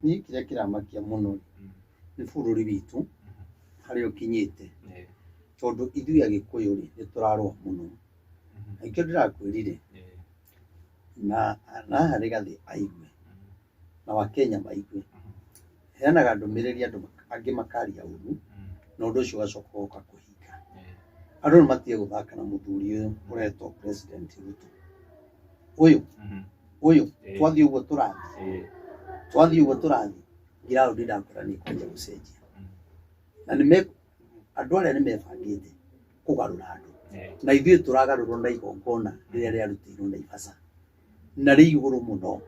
Niĩ kĩrĩa kĩramakia mũno nĩ bũrũri witũ harĩa ũkinyĩte, tondũ ithuĩ Agĩkũyũ rĩ, nĩ tũrarũa mũno. Na nĩkĩo ndĩrakwĩrire na haha Rigathĩ aigue na Wakenya maigue, heanaga ndũmĩrĩri andũ angĩ makaria ũru na ũndũ ũcio ũgacoka ũgoka kũhinga. Andũ nĩ matige gũthaka na mũthuri ũyũ ũretwo President Ruto. Ũyũ ũyũ twathiĩ ũguo tũrathiĩ, twathiĩ ũguo tũrathiĩ, ground ndakora nĩ ĩkwanjia gũcenjia. Na nĩ me andũ arĩa nĩ mebangĩte kũgarũra andũ. Na ithuĩ tũragarũrwo na igongona rĩrĩa rĩarutĩirwo Naivasha na rĩ igũrũ mũno.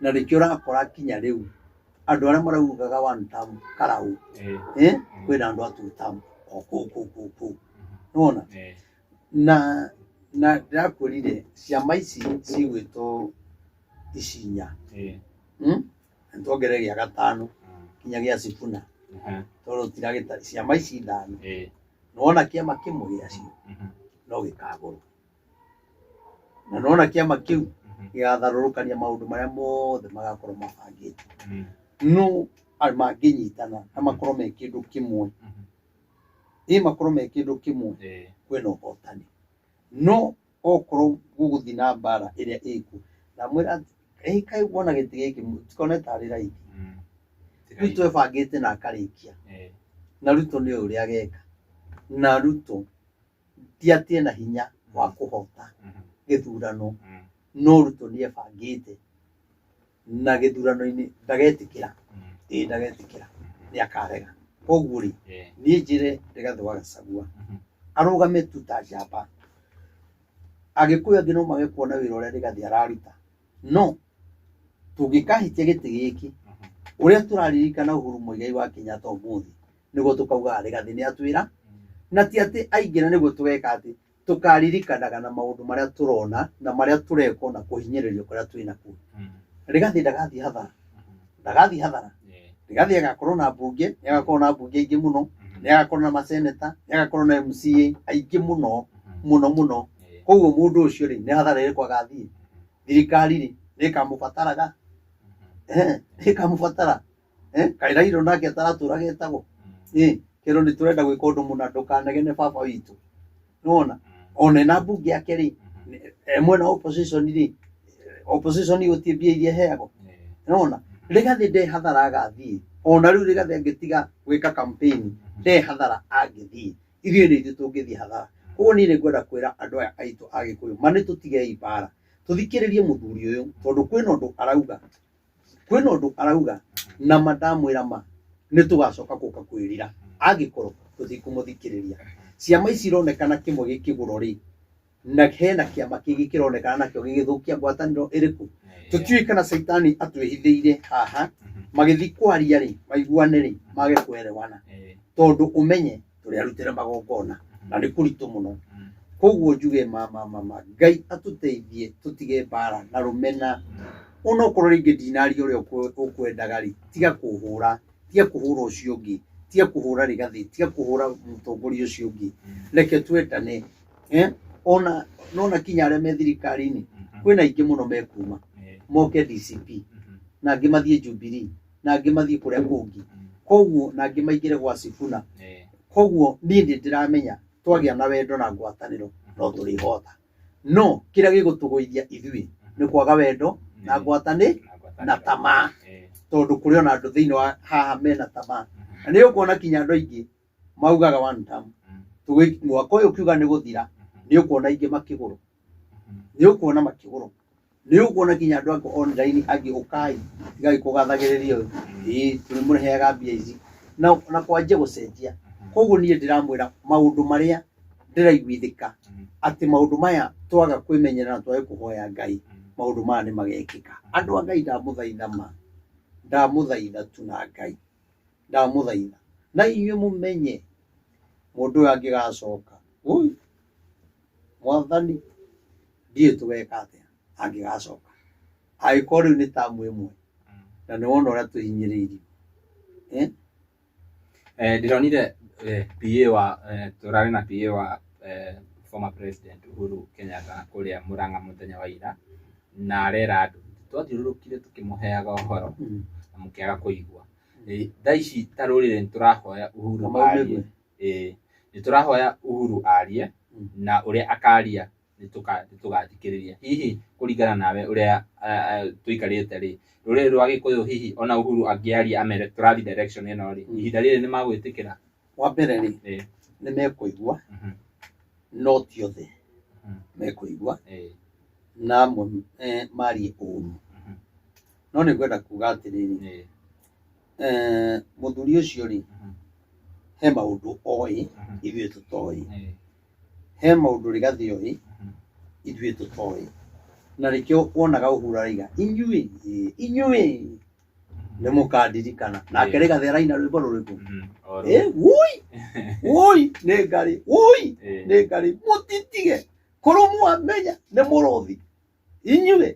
Na nĩkĩo ũrakora kinya rĩu andũ arĩa maraugaga one term karau, eh, kwĩna andũ a two term o kũu kũu kũu kũu. Nĩwona? Na na ndĩrakwĩrire ciama ici cigwĩtwo icinya, Na tuongerere gĩa gatano kinya gĩa Sifuna, tondũ tiragĩta ciama ici ithano. Nĩwona kĩama kĩmwe gĩacio no gĩkagũrwo. Na nĩwona kĩama kĩu gĩgatharũrũkania maũndũ marĩa mothe magakorwo mabangĩtwo. No mangĩnyitana na makorwo me kĩndũ kĩmwe, ĩ makorwo me kĩndũ kĩmwe, kwĩna ũhotani. No okorwo gũgũthiĩ na mbara ĩrĩa ĩkuo, ndamwĩra ĩ kaĩ kuona gĩtĩ gĩkĩ mũtikone tarĩ raithi. Ruto ebangĩte na akarĩkia. Na Ruto nĩoĩ ũrĩa ageka. Na Ruto ti atĩ ena hinya wa kũhota gĩthurano, no Ruto nĩ ebangĩte na gĩthurano-inĩ ndagetĩkĩra, ĩĩ ndagetĩkĩra, nĩ akarega. Koguo rĩ, niĩ njĩre Rigathĩ wa Gachagua arũgame tu ta njamba. Agĩkũyũ angĩ no mage kuona wĩra ũrĩa Rigathĩ araruta, no tũngĩkahĩtia gĩtĩ gĩkĩ, ũrĩa tũraririkana Uhuru Muigai wa Kenyatta ũmũthĩ, nĩguo tũkaugaga Rigathĩ nĩ atwĩra, na ti atĩ aingĩra nĩguo tũgeka atĩ, tũkaririkanaga na maũndũ marĩa tũrona na marĩa tũrekwo na kũhinyĩrĩrio kũrĩa twĩ nakuo. Rigathĩ ndagathiĩ hathara, ndagathiĩ hathara. Rigathĩ agakorwo na mbunge, nĩ agakorwo na mbunge aingĩ mũno, nĩ agakorwo na maseneta, nĩ agakorwo na MCA aingĩ mũno mũno mũno. Koguo mũndũ ũcio rĩ, nĩ hathara ĩrĩkũ agathiĩ? Thirikari rĩ, nĩ ĩkamũbataraga? Nĩ ĩkamũbatara? Kaĩ Raila onake ataratũra getagwo? Kerwo nĩ tũrenda gwĩka ũndũ mũna ndũkanegene baba witũ. Nĩwona? Ona ena mbunge yake rĩ, e mwena wa opposition rĩ, opposition gũtirĩ mbia iria ĩheagwo. Nĩwona? Rigathĩ nde hathara agathiĩ. Ona rĩu Rigathĩ angĩtiga gwĩka campaign, nde hathara angĩthiĩ. Ithuĩ nĩ ithuĩ tũngĩthiĩ hathara. Koguo niĩ nĩ ngwenda kwĩra andũ aya aitũ a Gĩkũyũ, ma nĩ tũtigei mbara. Tũthikĩrĩrie mũthuri ũyũ tondũ kwĩna ũndũ arauga. Kwĩna ũndũ arauga na ma ndamwĩra ma nĩ tũgacoka gũka kwĩrira angĩkorwo tũtikũmũthikĩrĩria. Ciama ici ironekana kĩmwe gĩkĩgũrwo rĩ, na hena kĩama kĩngĩ kĩronekana nakĩo gĩgĩthũkia ngwatanĩro ĩrĩkũ. Tũtiũĩ kana caitani atwĩhithĩire haha, magĩthiĩ kwaria rĩ, maiguane rĩ, mage kwerewana. Tondũ ũmenye tũrĩ arutĩre magongona na nĩ kũritũ mũno. Koguo njuge ma ma ma ma Ngai atũteithie tũtige mbara na rũmena. Onokorwo rĩngĩ ndinaria ũrĩa ũkwendaga rĩ, tiga kũhũra, tiga kũhũra ũcio ũngĩ, tiga kũhũra Rigathĩ, tiga kũhũra mũtongoria ũcio ũngĩ. Reke twendane. Ona nona kinya arĩa me thirikari-inĩ, kwĩna aingĩ mũno mekuma moke DCP, na angĩ mathiĩ Jubilee, na angĩ mathiĩ kũrĩa kũngĩ. Koguo na angĩ maingĩre gwa Sifuna. Koguo niĩ nĩ ndĩramenya twagĩa na wendo na ngwatanĩro no tũrĩhota. No kĩrĩa gĩgũtũgũithia ithuĩ nĩ kwaga wendo na ngwatanĩ na tamaa. Tondũ kũrĩ ona andũ thĩinĩ wa haha mena tamaa. Na nĩ ũkuona kinya andũ aingĩ maugaga one term. Mwaka ũyũ ũkiuga nĩ gũthira, nĩ ũkuona aingĩ makĩgũrwo. Nĩ ũkuona makĩgũrwo. Nĩ ũkuona kinya andũ angĩ online angĩ ũkai tigai kũgathagĩrĩria ũyũ. Ĩĩ tũrĩmũheaga mbia ici. Na kwanjia gũcenjia. Koguo niĩ ndĩramwĩra maũndũ marĩa ndĩraiguithĩka atĩ maũndũ maya twaga kwĩmenyerera na twage kũhoya Ngai, maũndũ maya nĩ magekĩka. Andũ a Ngai ndamũthaitha ma, ndamũthaitha tu na Ngai. Ndamũthaitha. Na inyuĩ mũmenye mũndũ ũyũ angĩgacoka, ũi mwathani ndiũĩ tũgeka atĩa angĩgacoka. Angĩkorwo rĩu nĩ tamu ĩmwe na nĩ wona ũrĩa tũhinyĩrĩirio. Ndĩronire PA wa tũrarĩ na PA wa former president Uhuru Kenyatta kũrĩa Murang'a mũthenya wa ira, na arera andũ twathiũrũrũkire tũkĩmũheaga ũhoro. Na mũkĩaga kũigua. Thaa ici ta rũrĩrĩ nĩ tũrahoya Uhuru Kamau arie. nĩguo. Ĩĩ, nĩ tũrahoya Uhuru arie na ũrĩa akaria nĩ tũgathikĩrĩria. Hihi kũringana nawe ũrĩa tũikarĩte rĩ, rũrĩrĩ rwa Gĩkũyũ hihi ona Uhuru angĩaria amere tũrathiĩ direction ĩno rĩ, ihinda rĩrĩ nĩ magwĩtĩkĩra? Wa mbere rĩ, nĩ mekũigua, no ti othe mekũigua, na amwe marie ũru. No nĩ ngwenda kuga atĩrĩrĩ, mũthuri ũcio rĩ, he maũndũ oĩ ithuĩ tũtoĩ, he maũndũ Rigathĩ oĩ ithuĩ tũtoĩ, na nĩkĩo wonaga Uhuru araiga inyuĩ inyuĩ nĩ mũkandirikana. Nake Rigathĩ araina rwĩmbo rũrĩkũ? Woi woi nĩ ngarĩ, woi nĩ ngarĩ, mũtitige korwo mwamenya nĩ mũrũthi inyuĩ,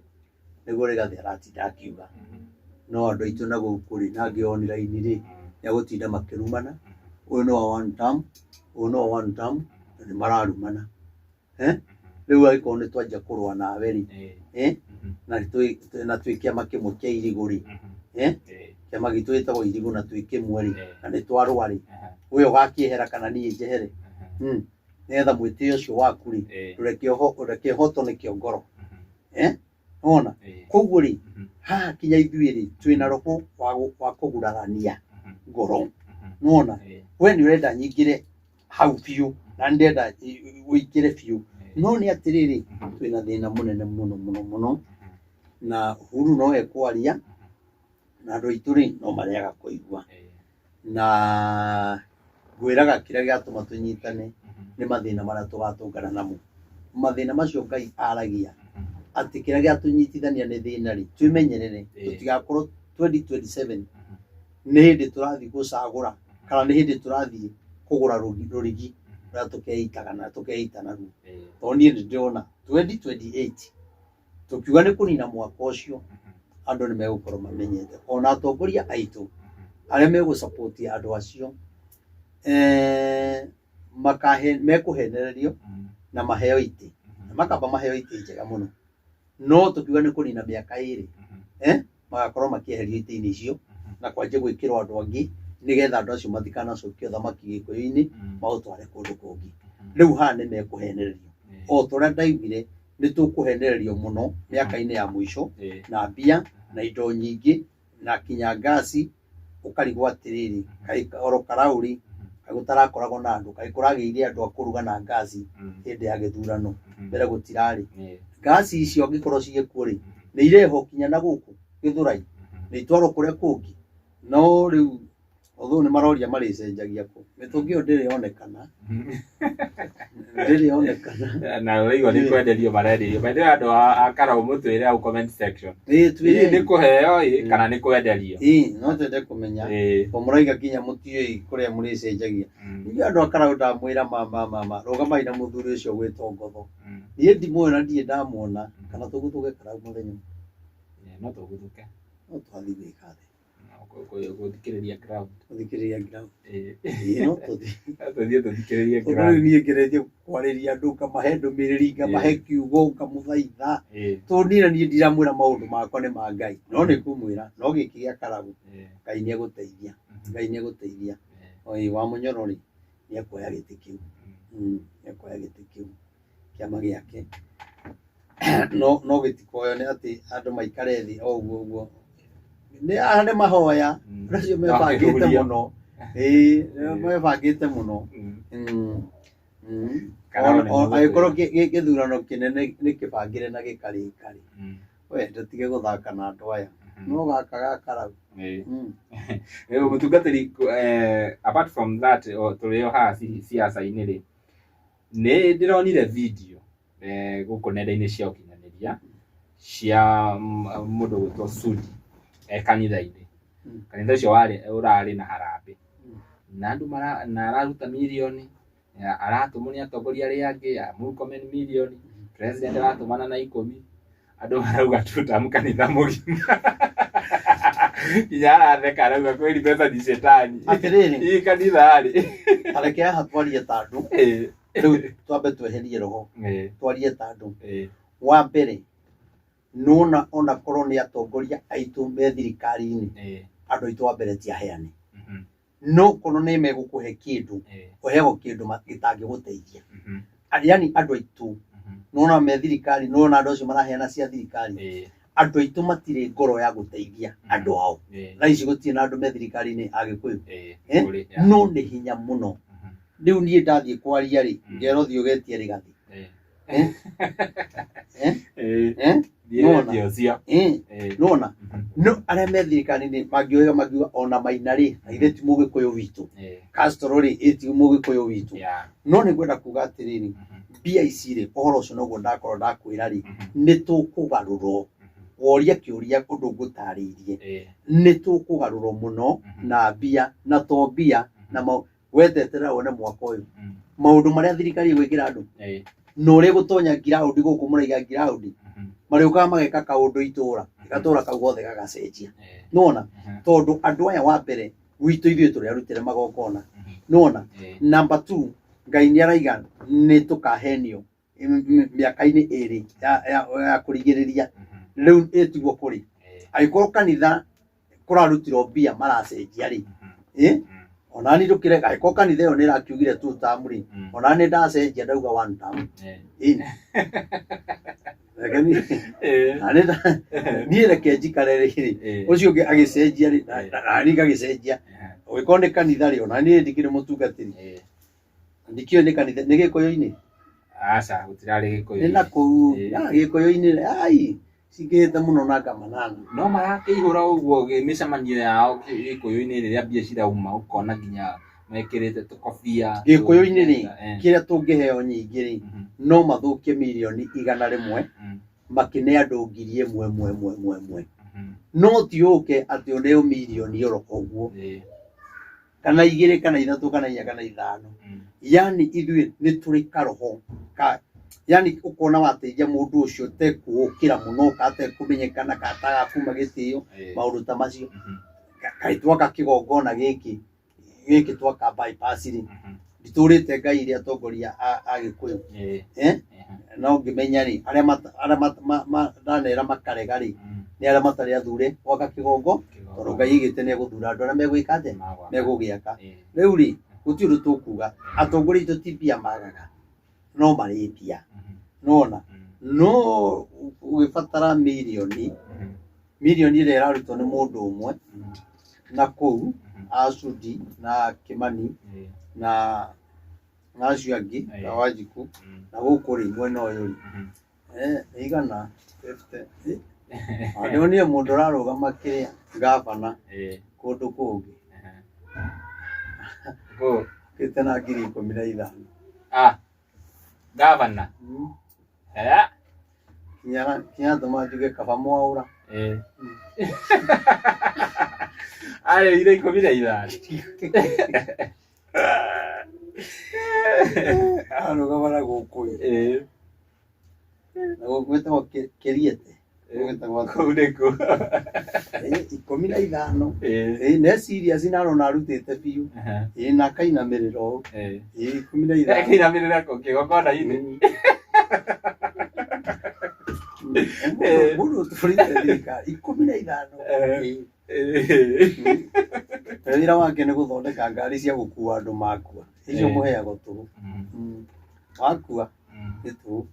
nĩguo Rigathĩ aratinda akiuga. No andũ aitũ na gũkũ rĩ, na angĩ online rĩ, nĩ agũtinda makĩrumana, ũyũ nĩ wa one term, ũyũ nĩ wa one term, na nĩ mararumana. Rĩu angĩkorwo nĩ twanjia kũrũa nawe rĩ, na twĩ kĩama kĩmwe kĩa irigũ rĩ, kĩama gitũ gĩtagwo irigũ na twĩ kĩmwe rĩ, na nĩ twarũa rĩ, we ũgakĩehera kana niĩ njehere? Nĩgetha mwĩtĩo ũcio waku rĩ, ũreke ũhotwo nĩ kĩongoro. Wona? Koguo rĩ, haha kinya ithuĩ rĩ, twĩna roho wa kũgurarania ngoro. Nĩwona? We nĩ ũrenda nyingĩre hau biũ, na nĩ ndĩrenda ũingĩre biũ. No nĩ atĩrĩrĩ, twĩna thĩna mũnene mũno mũno mũno, na Uhuru no ekwaria, na andũ aitũ rĩ, no mareaga kũigua. Na ngwĩraga kĩrĩa gĩatũma tũnyitane nĩ mathĩna marĩa tũgatũngana namo. Mathĩna macio Ngai aragia atĩ kĩrĩa gĩatũnyitithania nĩ thĩna rĩ, twĩmenyerere tũtigakorwo 2027 nĩ hĩndĩ tũrathiĩ gũcagũra kana nĩ hĩndĩ tũrathiĩ kũgũra rũrigi rũrĩa tũkeitaga na tũkeita naruo. Tondũ niĩ nĩ ndĩrona 2028 tũkiuga nĩ kũnina mwaka ũcio, andũ nĩ megũkorwo mamenyete. Ona atongoria aitũ arĩa megũsupport andũ acio, mekũhenererio na maheo itĩ, na makamba maheo itĩ njega mũno. No tũkiuga nĩ kũnina mĩaka ĩrĩ, magakorwo makĩeherio itĩ-inĩ icio na kwanjia gwĩkĩrwo andũ angĩ, nĩgetha andũ acio matikanacokie ũthamaki Gĩkũyũ-inĩ, maũtware kũndũ kũngĩ. Rĩu haha nĩ mekũhenererio. O ta ũrĩa ndaiguire, nĩ tũkũhenererio mũno mĩaka-inĩ ya mũico, na mbia na indo nyingĩ na kinya ngasi, ũkarigwo atĩrĩrĩ, kaĩ oro karaũri kaĩ gũtarakoragwo na andũ, kaĩ kũragĩire andũ a kũruga na ngasi hĩndĩ ya gĩthurano, mbere gũtirarĩ. Ngasi icio angĩkorwo ciĩkuo rĩ, nĩ irehwo kinya na gũkũ Gĩthũrai, nĩ itwarwo kũrĩa kũngĩ. No rĩu although nĩ maroria marĩcenjagia kũ, mĩtũngi ĩyo ndĩrĩ yonekana, ndĩrĩ yonekana. Na ũraigua nĩ kwenderio marenderio. By the way, andũ a Karau mũtwĩre hau comment section. Ĩĩ, twĩre. Hihi nĩ kũheo ĩ kana nĩ kwenderio? Ĩĩ, no twende kũmenya. O mũraiga nginya mũtiũĩ kũrĩa mũrĩcenjagia. Ningĩ andũ a Karau ndamwĩra ma ma ma, rũgamai na mũthuri ũcio gwĩtwo Ngotho. Niĩ ndimũĩ na ndirĩ ndamuona, kana tũguthũke Karau mũthenya ũmwe. No tũguthũke. No twathiĩ gwĩka atĩa? Gũthikĩrĩria ground. Gũthikĩrĩria ground. Ĩĩ, no tũthiĩ. No tũthiĩ tũthikĩrĩrie Tondũ rĩu ground. niĩ ngeretie kwarĩria andũ, ngamahe ndũmĩrĩri, ngamahe kiugo, ngamũthaitha. Tondũ niĩ na niĩ ndiramwĩra maũndũ makwa nĩ ma Ngai, no nĩ ngũmwĩra, no gĩkĩ gĩa Karau, Ngai nĩ egũteithia. Ngai nĩ egũteithia. Oi, wa Mũnyoro rĩ, nĩ ekuoya gĩtĩ kĩu. Nĩ ekuoya gĩtĩ kĩu kĩama gĩake. No, no gĩtikoyo nĩ atĩ andũ maikare thĩ o ũguo ũguo. Nĩ aya nĩ mahoya, andũ acio mebangĩte mũno. Ĩĩ, mebangĩte mũno. Kana Ona ona nĩ angĩkorwo mũgũtwĩra. gĩthurano kĩnene nĩ kĩbangĩre na gĩkarĩka rĩ, we ndũtige gũthaka na andũ aya. No gaka ga Karau. Rĩu mũtungatĩri, apart from that, tũrĩ o haha ciaca-inĩ rĩ, nĩ ndĩronire video gũkũ nenda-inĩ cia ũkinyanĩria cia mũndũ ũgwĩtwo Sudi kanitha-inĩ. Kanitha ũcio warĩ ũrarĩ na harambĩ, na andũ mara, na araruta mirioni, aratũmwo nĩ atongoria arĩa angĩ a Murkomen mirioni, president aratũmana na 10, andũ marauga tutamu kanitha mũgima. Nginya aratheka arauga kweli mbeca ni shetani. Atĩrĩrĩ. Hii kanitha rĩ. Tareke haha twarie ta andũ. Rĩu twambe tweherie roho. Twarie ta andũ. Wa mbere, Nona ona korwo nĩ atongoria aitũ me thirikari-inĩ, andũ aitũ wa mbere ti aheani. No korwo nĩ megũkũhe kĩndũ, ũheagwo kĩndũ gĩtangĩgũteithia. Yani andũ aitũ nona me thirikari, nona andũ acio maraheana cia thirikari, andũ aitũ matirĩ ngoro ya gũteithia andũ ao. Thaa ici gũtirĩ na andũ me thirikari-inĩ Agĩkũyũ. Eh? Kũrĩ, yeah. No nĩ hinya mũno. Rĩu niĩ ndathiĩ kwaria rĩ, ngerwo thiĩ ũgetie Rigathi. Eh? Eh? Eh? Thiĩ Nona. wetie ũcio. Eh? Nona no arĩa me thirikari-inĩ mangĩoiga mangiuga ona Maina rĩ, na githĩ ti Mũgĩkũyũ witũ, Castro rĩ, ĩ ti Mũgĩkũyũ witũ. No nĩ ngwenda kuga atĩrĩrĩ, mbia ici rĩ, ũhoro ũcio noguo ndakorwo ndakwĩra rĩ, nĩ tũkũgarũrwo. Woria kĩũria ũndũ ngũtarĩirie, nĩ tũkũgarũrwo mũno na mbia, na to mbia na weteterera wone mwaka ũyũ maũndũ marĩa thirikari ĩgwĩkĩra andũ na ũrĩa ĩgũtonya ngiraũndi gũkũ mũraiga ngiraũndi, marĩũkaga mageka kaũndũ itũra, gatũra kau gothe gagacenjia. Nĩwona? Tondũ andũ aya wa mbere gwitũ ithuĩ tũrĩ arutĩre magongona. Nĩwona? Number 2, Ngai nĩ araiga nĩ tũkahenio mĩaka-inĩ ĩrĩ ya kũrigĩrĩria. Rĩu ĩtiguo kũrĩ. Angĩkorwo kanitha kũrarutirwo mbia maracenjia rĩ, onani ndũkĩreka, angĩkorwo kanitha ĩyo nĩ ĩrakiugire two term rĩ, onani ndacenjia ndauga one term. Reke niĩ reke njikare rĩ, ũcio ũngĩ agĩcenjia rĩ, nani ngagĩcenjia. Ũngĩkorwo nĩ kanitha rĩ, ona niĩ ndikĩrĩ mũtungatĩri. Ndikĩũĩ nĩ kanitha, nĩ Gĩkũyũ-inĩ? Aca, gũtirarĩ Gĩkũyũ-inĩ. Nĩ na kũu, Gĩkũyũ-inĩ, ai, cingĩhĩte mũno na ngamanana. No marakĩihũra ũguo mĩcemanio yao Gĩkũyũ-inĩ rĩrĩa mbia cirauma, ũkona nginya mekĩrĩte tũkobia. Gĩkũyũ-inĩ rĩ, kĩrĩa tũngĩheo nyingĩ rĩ, no mathũkie mirioni 100 makĩne andũ ngiri ĩmwe ĩmwe ĩmwe ĩmwe ĩmwe. No ti ũke atĩ ũneo mirioni oro ũguo. Kana 2 kana 3 kana 4 kana 5. Yani ithuĩ nĩ tũrĩ karoho ka, yani ũkona wateithia mũndũ ũcio tekũũkĩra mũno, katekũmenyekana, katagakuma gĩtĩo, maũndũ ta macio. Kaĩ twaka kĩgongona gĩkĩ, gĩkĩ twaka bypass rĩ, nditũrĩte Ngai iria atongoria a Gĩkũyũ. No ngĩmenya rĩ, arĩa ndanera makarega rĩ, nĩ arĩa matarĩ athure gwaka kĩgongo, tondũ Ngai aigĩte nĩ egũthura andũ arĩa megwĩka atĩa, megũgĩaka. Rĩu rĩ, gũtirĩ ũndũ tũkuga, atongoria aitũ ti mbia magaga, no marĩ mbia. Nĩwona? No ũgĩbatara mirioni, mirioni ĩrĩa ĩrarutwo nĩ mũndũ ũmwe, na kũu Asudi na Kimani na acio angĩ na Wanjikũ, na gũkũ rĩ mwena ũyũ rĩ, nĩ igana fifty. Ndĩronire mũndũ ũrarũgama kĩrĩa gavana kũndũ kũngĩ. Kĩte na ngiri 15. Gavana. Kinya tũma njuge kaba mwaũra. Arĩire 15. Arũgama na gũkũ ĩ. Na gũkũ gwĩtagwo Kĩriete. Gwĩtagwo atĩa? Kũu nĩkuo. 15. Nĩ serious na arona arutĩte biũ. Na akainamĩrĩra ũũ. 15. Akainamĩrĩra kũ kĩgongona-inĩ. Mũndũ ũtũrĩte thirikari 15. Wĩra wake nĩ gũthondeka ngari cia gũkua andũ makua. Icio mũheagwo tũhũ. Wakua nĩ tũhũ.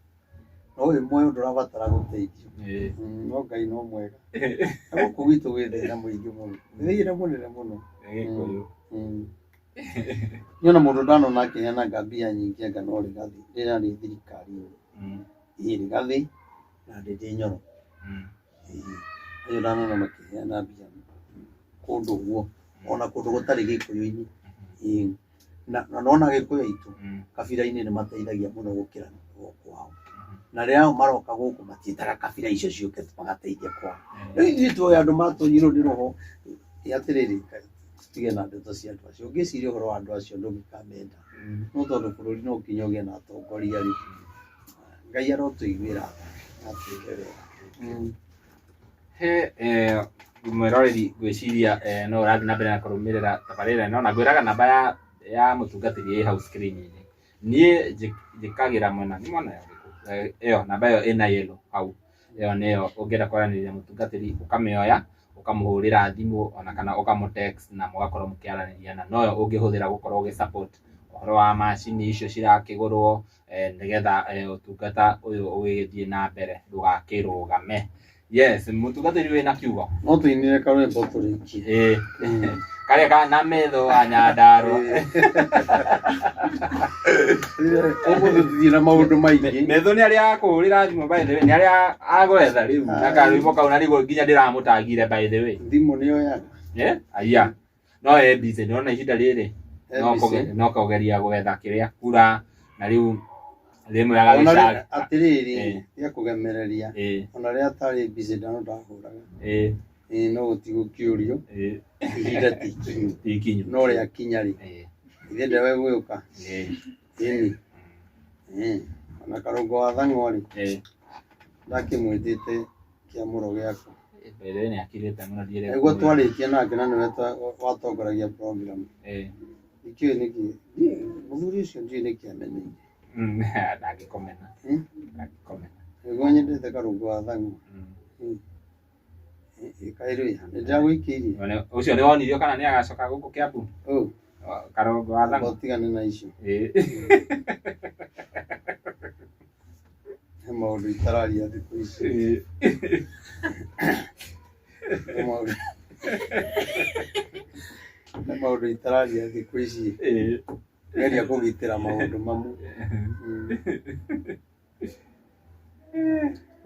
No wĩ muoyo ndũrabatara gũteithio. No Ngai no mwega. Na gũkũ gwitũ gwĩ thĩna mũingĩ mũno. Thĩna mũnene mũno. Gĩkũyũ. Niĩ ona mũndũ ndanona akĩheanaga mbia nyingĩ anga no Rigathĩ rĩrĩa arĩ thirikari-inĩ. Ĩĩ Rigathĩ na Ndĩndĩ Nyoro. Acio ndanona makĩheana mbia kũndũ ũguo ona kũndũ gũtarĩ Gĩkũyũ-inĩ. Ĩĩ. Na nona Gĩkũyũ aitũ kabira-inĩ nĩ mateithagia mũno gũkĩra kwao. Na rĩrĩa ao maroka gũkũ matiĩtaga kabira icio ciũke magateithie kwao. Rĩu ithuĩ tũĩ andũ matonyirwo nĩ roho atĩrĩrĩ, tũtige na ndeto cia andũ acio. Ũngĩciria ũhoro wa andũ acio ndũngĩkamenda. No tondũ bũrũri no nginya ũgĩe na atongoria rĩ, Ngai arotũiguĩra tha atwĩke wega. He mwĩroreri ngwĩciria no ũrathiĩ na mbere na kũrũmĩrĩra tabarĩra ĩno, na ngwĩraga namba ya mũtungatĩri ĩ hau screen-inĩ. Niĩ njĩkagĩra mwena, nĩ mwena ũrĩkũ? Ĩyo namba ĩyo ĩna yellow hau. Ĩyo nĩyo ũngĩenda kwaranĩria na mũtungatĩri ũkamĩoya ũkamũhũrĩra thimũ ona kana ũkamũ text na mũgakorwo mũkĩaranĩria, na noyo ũngĩhũthĩra gũkorwo ũgĩ support ũhoro wa macini icio cirakĩgũrwo, nĩgetha ũtungata ũyũ ũgĩgĩthiĩ na mbere ndũgakĩrũgame. Yes, mũtungatĩri wĩna kiugo? No tũinire karwĩmbo tũrĩkie. Ĩĩ, karĩa ka na metho wa Nyandarũa. Ũmũthĩ tũthiĩ na maũndũ maingĩ. Metho nĩ arĩa akũhũrĩra thimũ, by the way, nĩ arĩa agwetha rĩu na karwĩmbo kau, na nĩguo nginya ndĩramũtagire, by the way. Thimũ nĩyo yaga. Eh, aya no e busy, ndĩrona ihinda rĩrĩ no ABC. No kũgeria gwetha kĩrĩa kura na rĩu rĩmwe Ona agagĩcagi. atĩrĩrĩ, Eh. ya kũgemereria. Ona rĩrĩa atarĩ busy ndano ndahũraga. Ĩĩ, no gũtigũkĩũrio. Ihinda ti ikinyu. Ti ikinyu. No rĩakinya rĩ, ithe ndewe gũgĩũka. Ĩni. Ĩĩ, ona Karũngo wa Thang'wa rĩ, ndakĩmwĩtĩte kĩamũro gĩakwa. By the way, nĩ akirĩte mũno, ndiĩrĩ. Nĩguo twarĩkia nake na nĩwe watongoragia program. Ndikĩũĩ nĩkĩ mũthuri ũcio, ndiũĩ nĩkĩ ameneire. Ndangĩkomena. Hmm? Ndangĩkomena. Nĩguo nyendete Karũngo wa Thang'wa. Ĩkaĩrũya nĩ ndĩragũikĩirie. Ũcio nĩ wonirio kana nĩ agacoka gũkũ Kĩambu? Ũ. Karũngo wa Thang'wa. Ũtigane na icio. He maũndũ itararia thikũ ici. He maũndũ itararia thikũ ici. Geria kũgitĩra maũndũ mamwe.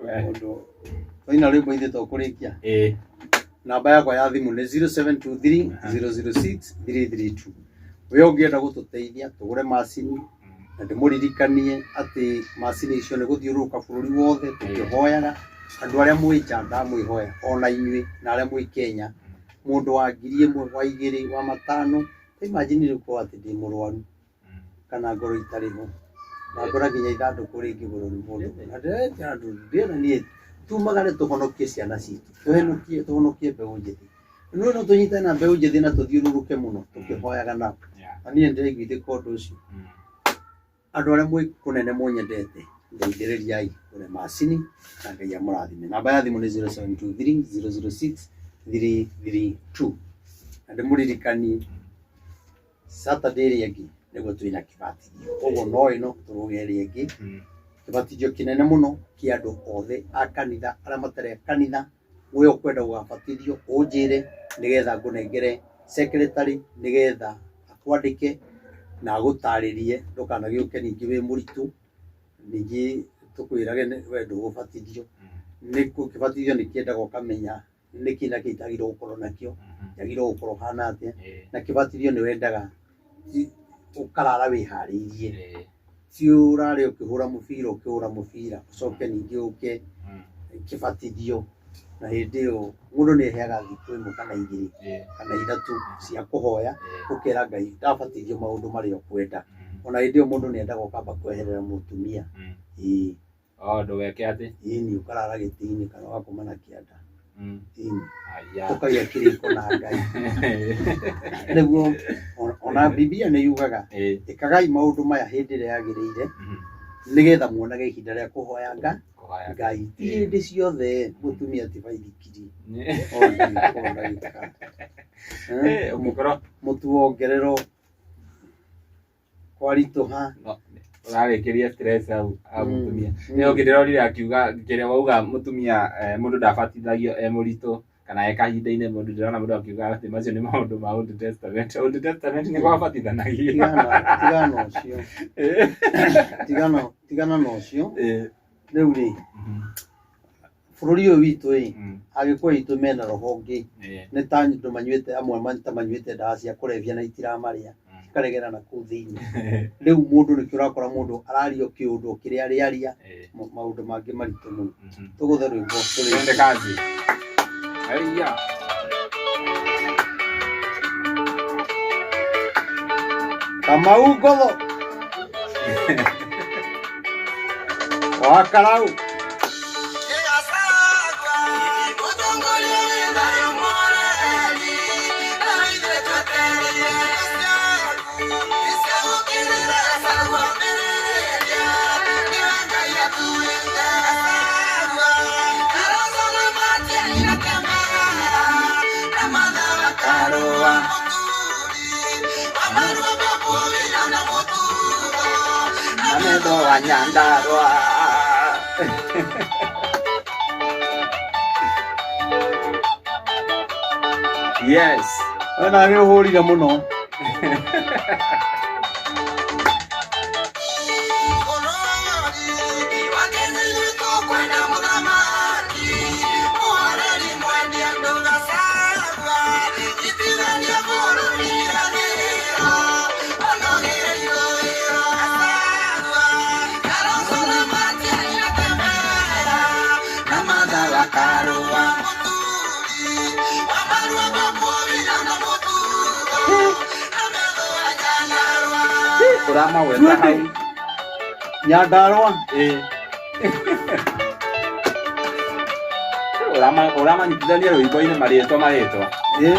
Maũndũ twaina rwĩmbo ithuĩ tũkũrĩkia. Namba yakwa ya thimũ nĩ 0723 006 332. We ũngĩenda gũtũteithia tũgũre macini, na ndĩmũririkanie atĩ macini icio nĩ gũthiũrũrũka bũrũri wothe tũkĩhoyaga andũ arĩa mwĩ nja, ndamwĩhoya ona inyuĩ na arĩa mwĩ Kenya, mũndũ wa 1000, wa 2, wa 5. Imagine rĩu korwo atĩ ndĩ mũrwaru kana ngorwo itarĩ ho na ngora nginya ithandũkũ rĩngĩgũrwo nĩ mũndũ, na ndĩretia andũ, ndĩrenda niĩ tumagare tũhonokie ciana citũ, tũhonokie tũhonokie mbeũ njĩthĩ. No no tũnyitane na mbeũ njĩthĩ na tũthiũrũrũke mũno tũkĩhoyaga nao. Na niĩ ndĩraiguithĩka ũndũ ũcio. Andũ arĩa mwĩ kũnene mũnyendete, ndeithĩrĩriai kũre macini na Ngai amũrathime. Namba ya thimũ nĩ 0723 006 332. Na ndĩmũririkanie Saturday ĩrĩa ĩngĩ nĩguo twĩna kĩbatithio, koguo no ĩno tũrũge ĩrĩa ĩngĩ, kĩbatithio kĩnene mũno kĩa andũ othe a kanitha, arĩa matarĩ a kanitha. We ũkwenda gũgabatithio ũnjĩre nĩgetha ngũnengere secretary nĩgetha akwandĩke na agũtarĩrie, ndũkanagĩũke ningĩ wĩ mũritũ, ningĩ tũkwĩrage we ndũgũbatithio. Nĩ kĩbatithio nĩ kĩendaga ũkamenya nĩkĩ na kĩ itagĩrĩirwo gũkorwo nakĩo, njagĩrĩirwo gũkorwo hana atĩa. Na kĩbatithio nĩ wendaga ũkarara wĩharĩirie, ti ũrare ũkĩhũra mũbira ũkĩhũra mũbira ũcoke ningĩ ũke kĩbatithio, na hĩndĩ ĩyo mũndũ nĩ eheaga thikũ 1 kana 2 kana 3 cia kũhoya, ũkera Ngai ndabatithio maũndũ marĩa ũkwenda. Ona hĩndĩ ĩyo mũndũ nĩ endaga ũkamba kweherera mũtumia. Ĩĩ. Oh, ndũgeke atĩ? Ĩni, ũkarara gĩtĩ-inĩ kana ũgakoma na kĩanda. Ĩni. Aya. Ũkagĩa kĩrĩko na Ngai. Nĩguo ona Biblia nĩ yugaga ĩkagai maũndũ maya hĩndĩ ĩrĩa yagĩrĩire, nĩgetha muonage ihinda rĩa kũhoya Ngai. Ti hĩndĩ ciothe mũtumia ti baithikiri. Ũngĩkorwo Mũtu wongererwo kwaritũha. Ũrarĩkĩria stress hau hau mũtumia. Nĩ ũngĩ ndĩronire akiuga kĩrĩa wauga mũtumia, mũndũ ndabatithagio e mũritũ kana e kahinda-inĩ. Mũndũ ndĩrona mũndũ akiuga atĩ macio nĩ maũndũ ma Old Testament. Old Testament nĩ gwabatithanagio. Tigana na ũcio. Tigana na ũcio. Rĩu rĩ, bũrũri ũyũ witũ ĩ, Agĩkũyũ aitũ mena roho ũngĩ, nĩ ta andũ manyuĩte, amwe ta manyuĩte ndawa cia kũrebia na itiramarĩa, cikaregera na kũu thĩinĩ. Rĩu mũndũ nĩkĩo ũrakora mũndũ araria kĩũndũ kĩrĩa arĩaria, maũndũ mangĩ maritũ mũno. Tũgũthe rwĩmbo tũrĩkie. Twende kazi. Haiya. Kamau Ngotho wa Karau. Metho wa Nyandarua. Yes. Ona nĩ ũhũrire mũno. Ũramagweta hau. Nyandarua. Ĩĩ. Ũramanyitithania rwĩmbo-inĩ marĩtwa marĩtwa. Ĩĩ.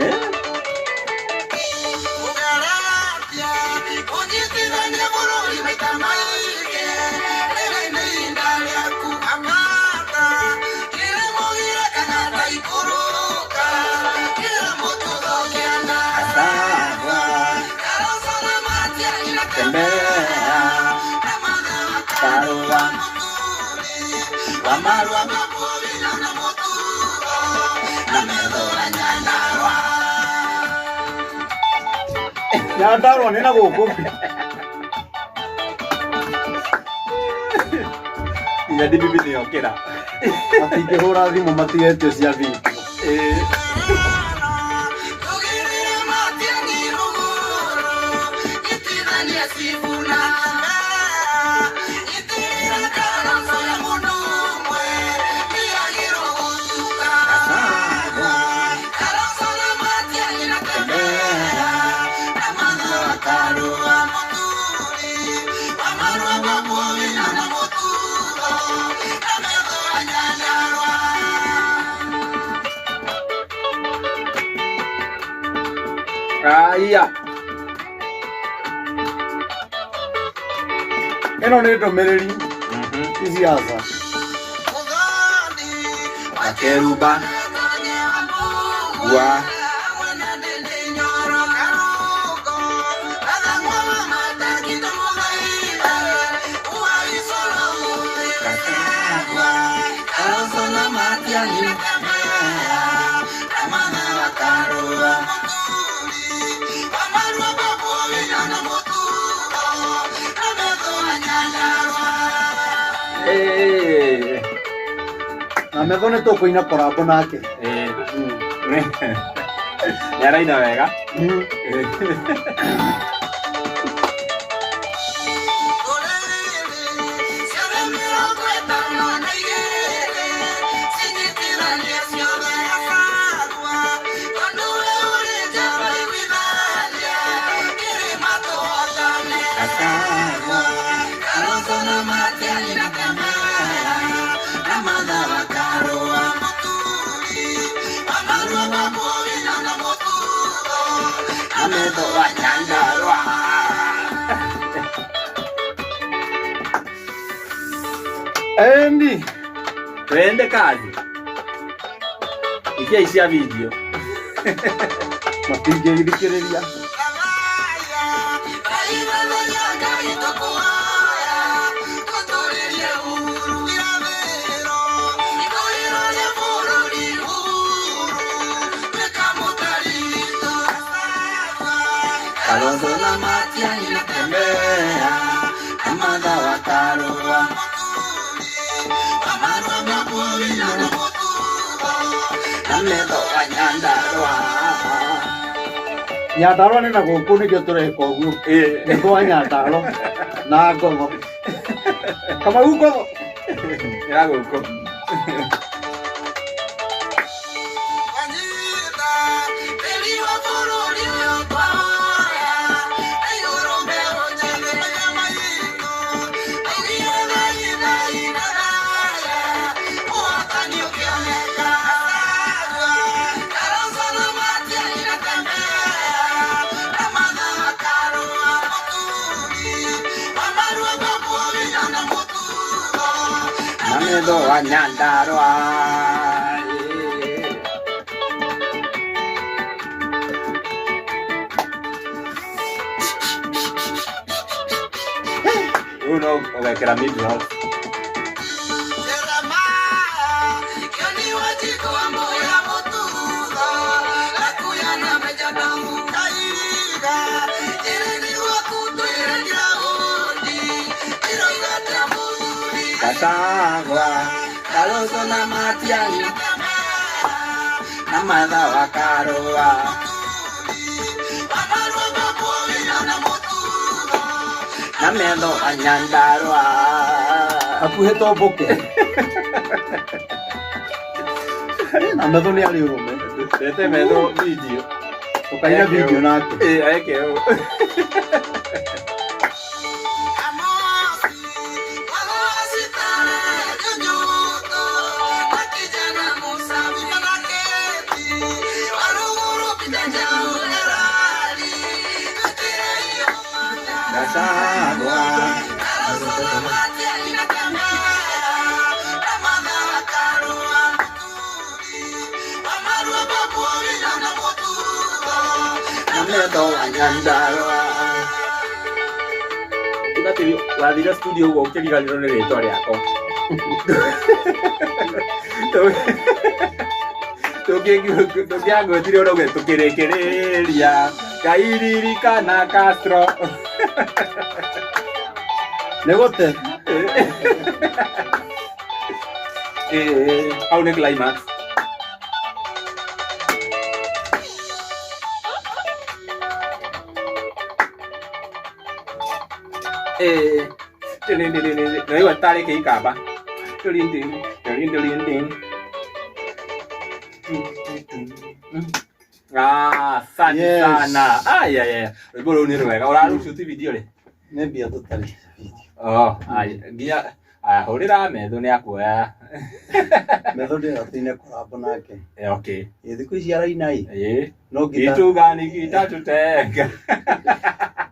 Ĩĩ. Tembea Karua Wamarua Nyandarua nĩ na gũkũ. Nginya ndibibi nĩyokĩra. Matingĩhũra thimũ matigetio cia video. Ĩĩ. Aya. Ĩno nĩ ndũmĩrĩri ti ciaca. Akeruba wa Eh. Na metho nĩ tũkũina korambo nake. Eh. Nĩ araina wega. Metho wa Nyandarua. Endi. Twende kazi. Ikia icia video. Matingĩthikĩrĩria. Kalonzo na Matiang'i natembea Amadha wa Karua. Metho wa Nyandarua. Nyandarua nĩ na gũkũ nĩkĩo tũreka ũguo. Ĩĩ. Nĩ kwa Nyandarua na Ngotho. Kamau Ngotho. Nĩ na gũkũ. Metho wa Nyandarua. Rĩu no ũgekĩra mid roll. Gachagua, Kalonzo na Matiang'i na Martha wa Karua. Na metho a Nyandarua. Hakuhĩ tomboke. Na metho nĩ arĩ ũrũme. Rete metho video. Tũkaina video nake. Ĩ, eke ũũ. Gachagua. Na metho a Nyandarua. Tungatĩri wathire studio ũguo ũkĩriganĩrwo nĩ rĩtwa rĩakwa. Tũngĩangwetire ũrauge tũkĩrĩkĩrĩria Ngai ririkana Castro. Nĩ gũte. Hau nĩ climax. Naigua tarĩ kĩikamba. Ah, asante Yes. sana. Ai, ai, ai. Rwĩmbo rũu nĩ rwega. Ũrarũcuti video rĩ? Nĩ mbia tũtarĩ video. Oh, ai, nginya aya hũrĩra metho nĩ akuoya. Metho ndĩrenda tũine collab nake. Okay. Ĩ thikũ ici araina ĩ. Ĩ. No ngita Kitu gani kitatutenga?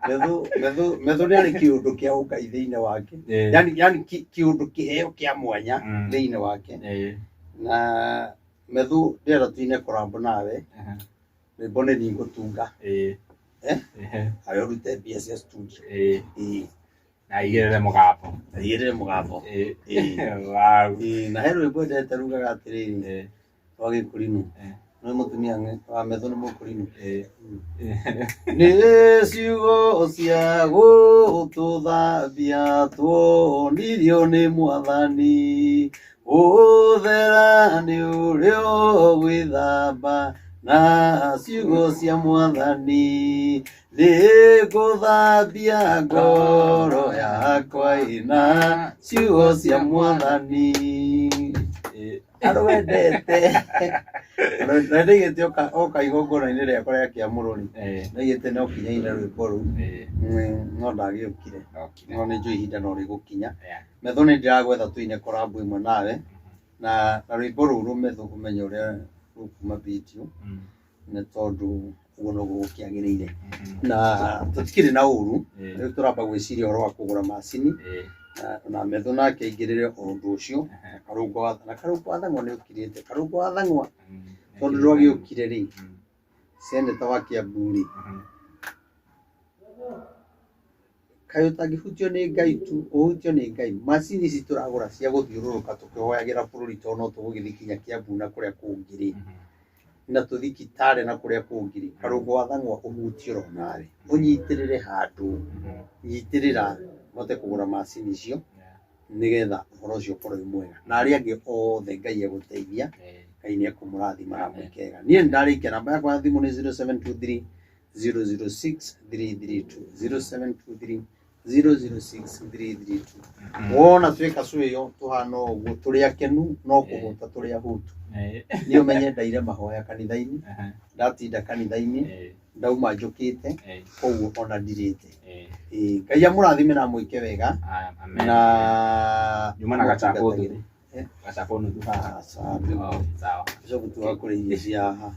metho metho metho nĩ arĩ kĩũndũ kĩa ũngai thĩinĩ wake. Yani yani kĩũndũ kĩheo kĩa mwanya thĩinĩ wake. Na metho ndĩrenda tũine collab nawe. Rwĩmbo nĩ niĩ ngũtunga. Nawe ũrute mbia cia studio. Ĩ. Na aigĩrĩre mũgambo. Aigĩrĩre mũgambo. Wow. Ĩ, na he rwĩmbo endete rugaga atĩrĩrĩ rwa gĩkũrinũ. Nĩ mũtumia wa metho nĩ mũkũrinũ. Nĩ ciugo cia gũtũthambia tuonirio nĩ Mwathani, ũthera nĩ ũrĩa ũgwĩthamba na ciugo cia Mwathani, nĩ ngũthambia ngoro yakwa ĩna ciugo cia Mwathani. Arwendete. Na ndaigĩte oka igongona-inĩ rĩakwa rĩa kĩamũro rĩ, ndaigĩte no kinya ine rwĩmbo rũu, no ndagĩũkire. No nĩ njũĩ ihinda no rĩgũkinya. Metho nĩ ndĩragwetha tũine collab ĩmwe nawe, na rwĩmbo rũu rũmetho ũmenye ũrĩa rũkuma video, nĩ tondũ ũguo noguo gũkĩagĩrĩire. Na tũtikĩrĩ na ũru, rĩu tũramba gwĩciria ũhoro wa kũgũra macini, na metho nake aingĩrĩre o ũndũ ũcio, na Karũngũ wa Thang'wa nĩ ũkirĩte. Karũngũ wa Thang'wa tondũ ndwagĩũkire rĩ, seneta wa Kiambu rĩ, kaĩ ũtangĩhutio nĩ Ngai tu, ũhutio nĩ Ngai. Macini ici tũragũra cia gũthiũrũrũka tũkĩhoyagĩra bũrũri tondũ no tũgũgĩthiĩ nginya Kiambu na kũrĩa kũngĩ rĩ, na tũthiĩ Kitale na kũrĩa kũngĩ rĩ, Karũngũ wa Thang'wa ũhutio oro nawe, ũnyitĩrĩre handũ, nyitĩrĩra ũhote kũgũra macini icio nĩgetha ũhoro ũcio ũkorwo wĩ mwega. Na arĩa angĩ othe Ngai egũteithia, Ngai nĩ ekũmũrathima na mwĩke wega. Niĩ nĩ ndarĩkia, namba yakwa ya thimũ nĩ 0723 006 332, 0723 006 332. Wona twĩka show ĩyo tũhana ũguo tũrĩ akenu no kũhũta tũrĩ ahũtu. Niĩ ũmenye ndaire mahoya kanitha-inĩ, ndatinda kanitha-inĩ, ndauma njũkĩte, koguo ona ndirĩte. Ngai amũrathime na amwĩke wega. Na Nyuma na gachako nuthu. Gachako nuthu. Sawa. Sawa. Bishop tu wakũrĩa irio cia haha.